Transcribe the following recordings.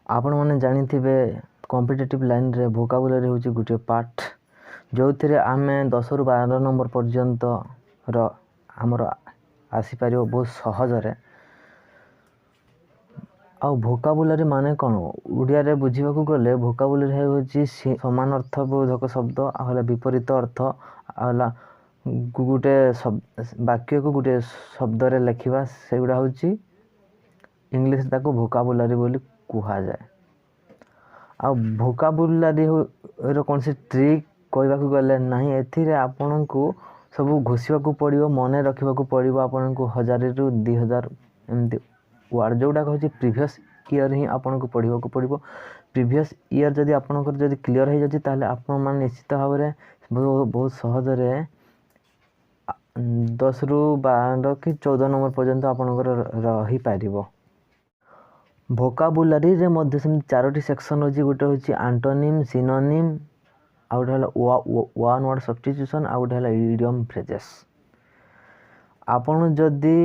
ଆପଣମାନେ ଜାଣିଥିବେ, କମ୍ପିଟେଟିଭ୍ ଲାଇନ୍ରେ ଭୋକାବୁଲାରୀ ହେଉଛି ଗୋଟିଏ ପାର୍ଟ, ଯେଉଁଥିରେ ଆମେ 10ରୁ 12 ନମ୍ବର ପର୍ଯ୍ୟନ୍ତର ଆମର ଆସିପାରିବ ବହୁତ ସହଜରେ। ଆଉ ଭୋକାବୁଲାରୀ ମାନେ କ'ଣ? ଓଡ଼ିଆରେ ବୁଝିବାକୁ ଗଲେ ଭୋକାବୁଲାରୀ ହେଉଛି ସମାନ ଅର୍ଥବୋଧକ ଶବ୍ଦ, ଆଉ ହେଲା ବିପରୀତ ଅର୍ଥ, ଆଉ ହେଲା ଗୋଟେ ବାକ୍ୟକୁ ଗୋଟେ ଶବ୍ଦରେ ଲେଖିବା। ସେଗୁଡ଼ା ହେଉଛି ଇଂଲିଶ, ତାକୁ ଭୋକାବୁଲାରୀ ବୋଲି କୁହାଯାଏ। ଆଉ ଭୋକାବୁଲାରୀର କୌଣସି ଟ୍ରିକ୍ କହିବାକୁ ଗଲେ ନାହିଁ। ଏଥିରେ ଆପଣଙ୍କୁ ସବୁ ଘୋଷିବାକୁ ପଡ଼ିବ, ମନେ ରଖିବାକୁ ପଡ଼ିବ ଆପଣଙ୍କୁ 1000ରୁ 2000 ଏମିତି ୱାର୍ଡ଼, ଯେଉଁଗୁଡ଼ାକ ହେଉଛି ପ୍ରିଭିୟସ୍ ଇୟର୍ ହିଁ ଆପଣଙ୍କୁ ପଢ଼ିବାକୁ ପଡ଼ିବ। ପ୍ରିଭିୟସ୍ ଇୟର୍ ଯଦି ଆପଣଙ୍କର ଯଦି କ୍ଲିଅର୍ ହେଇଯାଉଛି, ତାହେଲେ ଆପଣମାନେ ନିଶ୍ଚିତ ଭାବରେ ବହୁତ ସହଜରେ 10ରୁ 12 କି 14 ନମ୍ବର ପର୍ଯ୍ୟନ୍ତ ଆପଣଙ୍କର ରହିପାରିବ। ଭୋକାବୁଲାରୀରେ ମଧ୍ୟ ସେମିତି 4ଟି ସେକ୍ସନ୍ ଅଛି। ଗୋଟେ ହେଉଛି ଆଣ୍ଟୋନିମ୍, ସିନୋନିମ୍, ଆଉ ଗୋଟେ ହେଲା ୱାନ୍ ୱାର୍ଡ଼ ସବଷ୍ଟିଚ୍ୟୁସନ୍, ଆଉ ଗୋଟେ ହେଲା ଇଡ଼ିୟମ୍ ଫ୍ରେଜେସ୍। ଆପଣ ଯଦି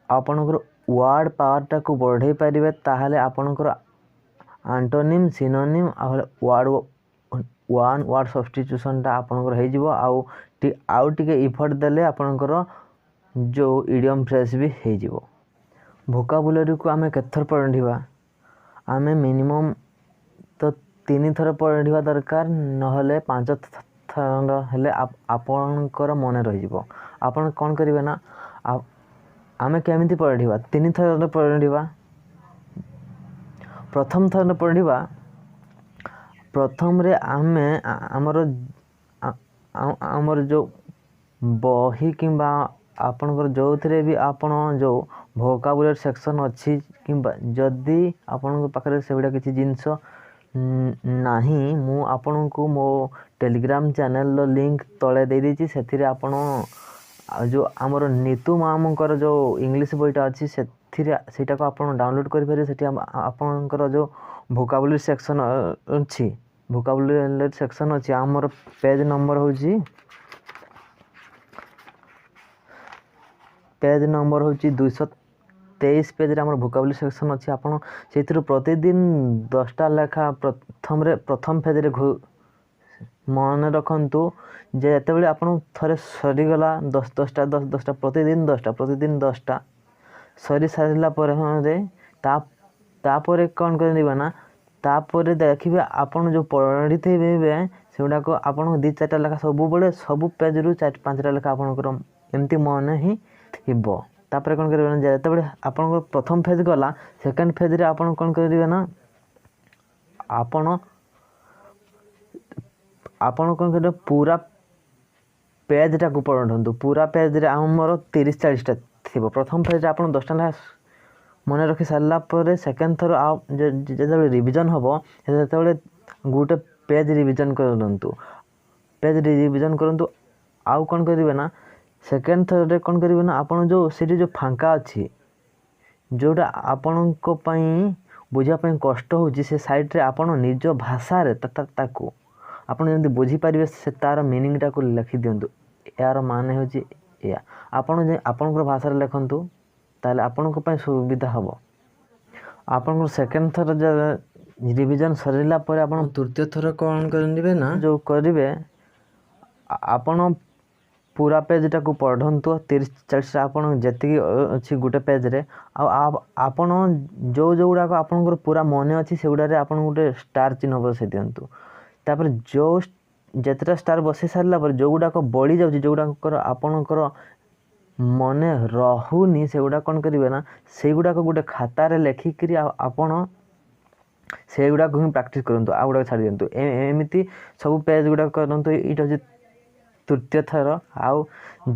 ଆପଣଙ୍କର ୱାର୍ଡ଼ ପାୱାରଟାକୁ ବଢ଼େଇ ପାରିବେ, ତାହେଲେ ଆପଣଙ୍କର ଆଣ୍ଟୋନିମ୍, ସିନୋନିମ୍ ଆଉ ହେଲା ୱାନ୍ ୱାର୍ଡ଼ ସବଷ୍ଟିଚ୍ୟୁସନ୍ଟା ଆପଣଙ୍କର ହେଇଯିବ। ଆଉ ଟିକେ ଇଫର୍ଟ ଦେଲେ ଆପଣଙ୍କର ଯେଉଁ ଇଡ଼ିୟମ୍ ଫ୍ରେଜ୍ ବି ହେଇଯିବ। ଭୋକାବୁଲାରୀକୁ ଆମେ କେତେଥର ପଢ଼ିବା? ଆମେ ମିନିମମ୍ ତ 3 ଥର ପଢ଼ିବା ଦରକାର, ନହେଲେ 5 ଥର ହେଲେ ଆପଣଙ୍କର ମନେ ରହିଯିବ। ଆପଣ କ'ଣ କରିବେ ନା, ଆମେ କେମିତି ପଢ଼ିବା? 3 ଥର ପଢ଼ିବା। ପ୍ରଥମ ଥର ପଢ଼ିବା, ପ୍ରଥମରେ ଆମେ ଆମର ଯେଉଁ ବହି କିମ୍ବା ଆପଣଙ୍କର ଯେଉଁଥିରେ ବି ଆପଣ ଯେଉଁ ଭୋକାବୁଲାରୀ ସେକ୍ସନ୍ ଅଛି, କିମ୍ବା ଯଦି ଆପଣଙ୍କ ପାଖରେ ସେଗୁଡ଼ା କିଛି ଜିନିଷ ନାହିଁ, ମୁଁ ଆପଣଙ୍କୁ ମୋ ଟେଲିଗ୍ରାମ ଚ୍ୟାନେଲର ଲିଙ୍କ ତଳେ ଦେଇଦେଇଛି। ସେଥିରେ ଆପଣ ଯେଉଁ ଆମର ନିତୁ ମାମଙ୍କର ଯେଉଁ ଇଂଲିଶ ବହିଟା ଅଛି, ସେଥିରେ ସେଇଟାକୁ ଆପଣ ଡାଉନଲୋଡ଼୍ କରିପାରିବେ। ସେଠି ଆପଣଙ୍କର ଯେଉଁ ଭୋକାବୁଲାରୀ ସେକ୍ସନ୍ ଅଛି, ଭୋକାବୁଲାରୀ ସେକ୍ସନ୍ ଅଛି, ଆମର ପେଜ୍ ନମ୍ବର ହେଉଛି 223 ପେଜ୍ରେ ଆମର ଭୋକାବୁଲାରୀ ସେକ୍ସନ୍ ଅଛି। ଆପଣ ସେଇଥିରୁ ପ୍ରତିଦିନ 10ଟା ଲେଖା ପ୍ରଥମ ପେଜ୍ରେ ମନେ ରଖନ୍ତୁ ଯେ ଯେତେବେଳେ ଆପଣ ଥରେ ସରିଗଲା, 10 10ଟା, 10 10ଟା, ପ୍ରତିଦିନ 10ଟା, ପ୍ରତିଦିନ 10ଟା ସରି ସାରିଲା ପରେ ତାପରେ କ'ଣ କରିବେ ନା, ତାପରେ ଦେଖିବେ ଆପଣ ଯେଉଁ ପଢ଼ିଥିବେ ସେଗୁଡ଼ାକ ଆପଣଙ୍କୁ ଦୁଇ ଚାରିଟା ଲେଖା ସବୁବେଳେ ସବୁ ପେଜ୍ରୁ ଚାରି ପାଞ୍ଚଟା ଲେଖା ଆପଣଙ୍କର ଏମିତି ମନେ ହିଁ ଥିବ। ତାପରେ କ'ଣ କରିବେ ନା, ଯେତେବେଳେ ଆପଣଙ୍କର ପ୍ରଥମ ଫେଜ୍ ଗଲା, ସେକେଣ୍ଡ ଫେଜ୍ରେ ଆପଣ କ'ଣ କରିବେ ନା, ଆପଣ କ'ଣ କରିବେ, ପୁରା ପେଜ୍ଟାକୁ ପଢ଼ନ୍ତୁ। ପୁରା ପେଜ୍ରେ ଆମର 30 40ଟା ଥିବ। ପ୍ରଥମ ଫେଜ୍ରେ ଆପଣ 10ଟା ଲେଖା ମନେ ରଖି ସାରିଲା ପରେ, ସେକେଣ୍ଡ ଥର ଆଉ ଯେତେବେଳେ ରିଭିଜନ୍ ହେବ, ସେତେବେଳେ ଗୋଟେ ପେଜ୍ ରିଭିଜନ୍ କରନ୍ତୁ, ପେଜ୍ ରିଭିଜନ୍ କରନ୍ତୁ। ଆଉ କ'ଣ କରିବେ ନା, ସେକେଣ୍ଡ ଥରରେ କ'ଣ କରିବେ ନା, ଆପଣ ଯେଉଁ ସେଠି ଯେଉଁ ଫାଙ୍କା ଅଛି, ଯେଉଁଟା ଆପଣଙ୍କ ପାଇଁ ବୁଝିବା ପାଇଁ କଷ୍ଟ ହେଉଛି, ସେ ସାଇଡ଼୍ରେ ଆପଣ ନିଜ ଭାଷାରେ ତାକୁ ଆପଣ ଯେମିତି ବୁଝିପାରିବେ, ସେ ତା'ର ମିନିଂଟାକୁ ଲେଖିଦିଅନ୍ତୁ। ଏହାର ମାନେ ହେଉଛି ଏଇଆ। ଆପଣ ଯେ ଆପଣଙ୍କର ଭାଷାରେ ଲେଖନ୍ତୁ, ତାହେଲେ ଆପଣଙ୍କ ପାଇଁ ସୁବିଧା ହେବ। ଆପଣଙ୍କର ସେକେଣ୍ଡ ଥର ରିଭିଜନ୍ ସରିଲା ପରେ ଆପଣ ତୃତୀୟ ଥର କ'ଣ କରିବେ ନା, ଯେଉଁ କରିବେ, ଆପଣ ପୁରା ପେଜ୍ଟାକୁ ପଢ଼ନ୍ତୁ, 30 40ଟା ଆପଣ ଯେତିକି ଅଛି ଗୋଟେ ପେଜ୍ରେ। ଆଉ ଆପଣ ଯେଉଁ ଯେଉଁଗୁଡ଼ାକ ଆପଣଙ୍କର ପୁରା ମନେ ଅଛି, ସେଗୁଡ଼ାରେ ଆପଣ ଗୋଟେ ଷ୍ଟାର୍ ଚିହ୍ନ ବସାଇ ଦିଅନ୍ତୁ। ତାପରେ ଯେଉଁ ଯେତେଟା ଷ୍ଟାର୍ ବସାଇ ସାରିଲା ପରେ, ଯେଉଁଗୁଡ଼ାକ ବଳି ଯାଉଛି, ଯେଉଁଗୁଡ଼ାକର ଆପଣଙ୍କର ମନେ ରହୁନି, ସେଗୁଡ଼ା କ'ଣ କରିବେ ନା, ସେଇଗୁଡ଼ାକ ଗୋଟେ ଖାତାରେ ଲେଖିକିରି ଆପଣ ସେଇଗୁଡ଼ାକୁ ହିଁ ପ୍ରାକ୍ଟିସ୍ କରନ୍ତୁ, ଆଉ ଗୁଡ଼ାକ ଛାଡ଼ି ଦିଅନ୍ତୁ। ଏମିତି ସବୁ ପେଜ୍ ଗୁଡ଼ାକ କରନ୍ତୁ। ଏଇଟା ହେଉଛି ତୃତୀୟ ଥର। ଆଉ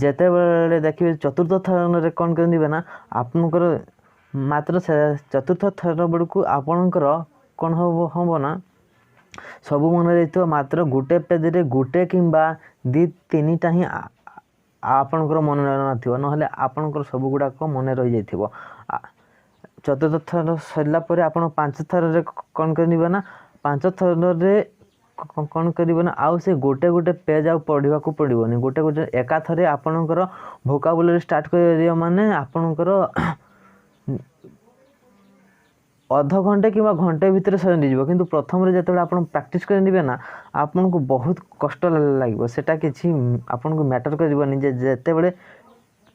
ଯେତେବେଳେ ଦେଖିବେ ଚତୁର୍ଥ ଥରରେ କ'ଣ କରିବେ ନା, ଆପଣଙ୍କର ମାତ୍ର ସେ ଚତୁର୍ଥ ଥର ବେଳକୁ ଆପଣଙ୍କର କ'ଣ ହେବ ନା, ସବୁ ମନେ ରହିଥିବ, ମାତ୍ର ଗୋଟେ ପେଜ୍ରେ ଗୋଟେ କିମ୍ବା ଦୁଇ ତିନିଟା ହିଁ ଆପଣଙ୍କର ମନେ ନଥିବ, ନହେଲେ ଆପଣଙ୍କର ସବୁ ଗୁଡ଼ାକ ମନେ ରହିଯାଇଥିବ। ଚତୁର୍ଥ ଥର ସରିଲା ପରେ ଆପଣ 5 ଥରରେ କ'ଣ କରିବେ ନା, 5 ଥରରେ କ'ଣ କରିବେ ନା, ଆଉ ସେ ଗୋଟେ ଗୋଟେ ପେଜ୍ ଆଉ ପଢ଼ିବାକୁ ପଡ଼ିବନି। ଗୋଟେ ଗୋଟେ ଏକାଥରେ ଆପଣଙ୍କର ଭୋକାବୁଲାରୀ ଷ୍ଟାର୍ଟ କରିବ, ମାନେ ଆପଣଙ୍କର ଅଧଘଣ୍ଟେ କିମ୍ବା ଘଣ୍ଟେ ଭିତରେ ସରିଯିବ। କିନ୍ତୁ ପ୍ରଥମରେ ଯେତେବେଳେ ଆପଣ ପ୍ରାକ୍ଟିସ୍ କରି ନେବେ ନା, ଆପଣଙ୍କୁ ବହୁତ କଷ୍ଟ ଲାଗିବ। ସେଟା କିଛି ଆପଣଙ୍କୁ ମ୍ୟାଟର୍ କରିବନି ଯେ ଯେତେବେଳେ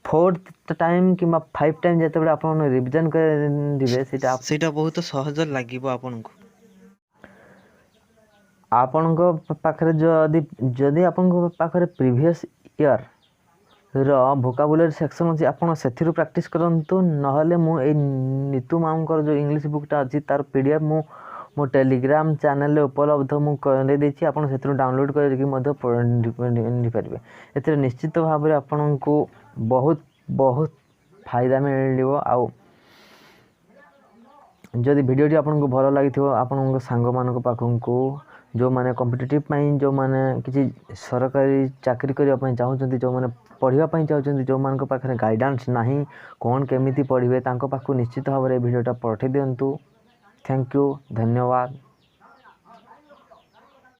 ଫୋର୍ଥ ଟାଇମ୍ କିମ୍ବା ଫାଇଭ୍ ଟାଇମ୍ ଯେତେବେଳେ ଆପଣ ରିଭିଜନ୍ କରିବେ, ସେଇଟା ସେଇଟା ବହୁତ ସହଜ ଲାଗିବ ଆପଣଙ୍କୁ। ଆପଣଙ୍କ ପାଖରେ ଯଦି ଆପଣଙ୍କ ପାଖରେ ପ୍ରିଭିୟସ୍ ଇୟର୍ର ଭୋକାବୁଲାରୀ ସେକ୍ସନ୍ ଅଛି, ଆପଣ ସେଥିରୁ ପ୍ରାକ୍ଟିସ୍ କରନ୍ତୁ। ନହେଲେ ମୁଁ ଏଇ ନିତୁ ମ୍ୟାମ୍ଙ୍କର ଯେଉଁ ଇଂଲିଶ ବୁକ୍ଟା ଅଛି, ତାର ପିଡିଏଫ୍ ମୁଁ ମୋ ଟେଲିଗ୍ରାମ ଚ୍ୟାନେଲରେ ଉପଲବ୍ଧ ମୁଁ କରିଦେଇଛି। ଆପଣ ସେଥିରୁ ଡାଉନଲୋଡ଼୍ କରିକି ମଧ୍ୟ ପଢ଼ିପାରିବେ। ଏଥିରେ ନିଶ୍ଚିତ ଭାବରେ ଆପଣଙ୍କୁ ବହୁତ ବହୁତ ଫାଇଦା ମିଳିବ। ଆଉ ଯଦି ଭିଡ଼ିଓଟି ଆପଣଙ୍କୁ ଭଲ ଲାଗିଥିବ, ଆପଣଙ୍କ ସାଙ୍ଗମାନଙ୍କ ପାଖକୁ, ଯେଉଁମାନେ କମ୍ପିଟେଟିଭ୍ ପାଇଁ, ଯେଉଁମାନେ କିଛି ସରକାରୀ ଚାକିରି କରିବା ପାଇଁ ଚାହୁଁଛନ୍ତି, ଯେଉଁମାନେ ପଢ଼ିବା ପାଇଁ ଚାହୁଁଛନ୍ତି, ଯେଉଁମାନଙ୍କ ପାଖରେ ଗାଇଡ଼ାନ୍ସ ନାହିଁ କ'ଣ କେମିତି ପଢ଼ିବେ, ତାଙ୍କ ପାଖକୁ ନିଶ୍ଚିତ ଭାବରେ ଏ ଭିଡ଼ିଓଟା ପଠାଇ ଦିଅନ୍ତୁ। Thank you, ଧନ୍ୟବାଦ।